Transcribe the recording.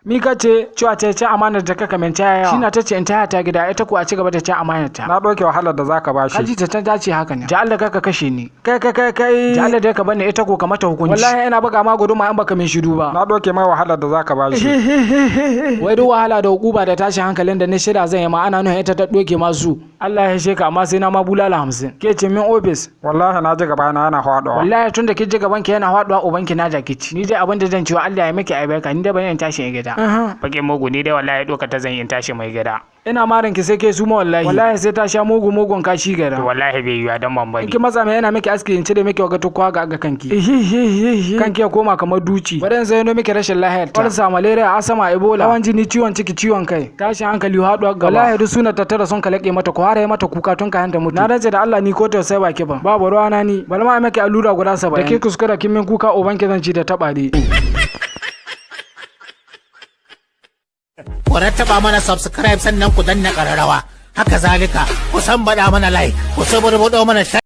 Mi ka ce cewa ta ci amanar da kaka min ta yawa. Shi na ta ce in taya ta gida, ita ko a ci gaba da ci amanar ta. Na ɗauke wahalar da zaka bashi. Kaji ta can ta ce haka ne. Ja Allah kaka kashe ni. Kai kai kai kai. Ja Allah dai ka bani, ita ko ka mata hukunci. Wallahi ina buga ma guduma in baka min shiru ba. Na ɗauke mai wahalar da zaka bashi. Wai duk wahala da hukuba da tashin hankalin da ni shirya zan yi ma, ana nuna ita ta ɗoke masu. Allah ya sheka, amma sai na ma bulala 50. Ke ce min ofis. Wallahi na ji gaba na yana faɗuwa. Wallahi tun da kin ji gaban ki yana faɗuwa, uban ki na jakici. Ni dai abin da zan ciwa, Allah ya miki albarka, ni dai bari in tashi in gida. Bakin mugu, ni dai wallahi doka ta zan yi in tashi mai gida. Ina marin ki sai ke suma wallahi. Wallahi sai ta sha mugu mugun kashi gara. To wallahi bai yiwa dan ban bari. In ki matsa mai yana miki aski in cire miki waga tukwa ga kanki. Kanki ya koma kamar duci. Bari in zayyano miki rashin lahiyar ta. Ulcer, malaria, asama, ebola, hawan jini, ciwon ciki, ciwon kai. Tashin hankali, haɗuwar gaba. Wallahi duk suna tattara sun kalake mata ko har mata kuka tun kayan ta mutu. Na rantse da Allah ni ko tausayi baki ba. Babu ruwa na ni. Bari ma miki allura guda 70. Da ke kuskura kin min kuka, uban ki zan ci da taɓa. Ku rattaba mana subscribe, sannan ku danna ƙararrawa. Haka zalika, ku san baɗa mana like, ku saburbuɗo mana.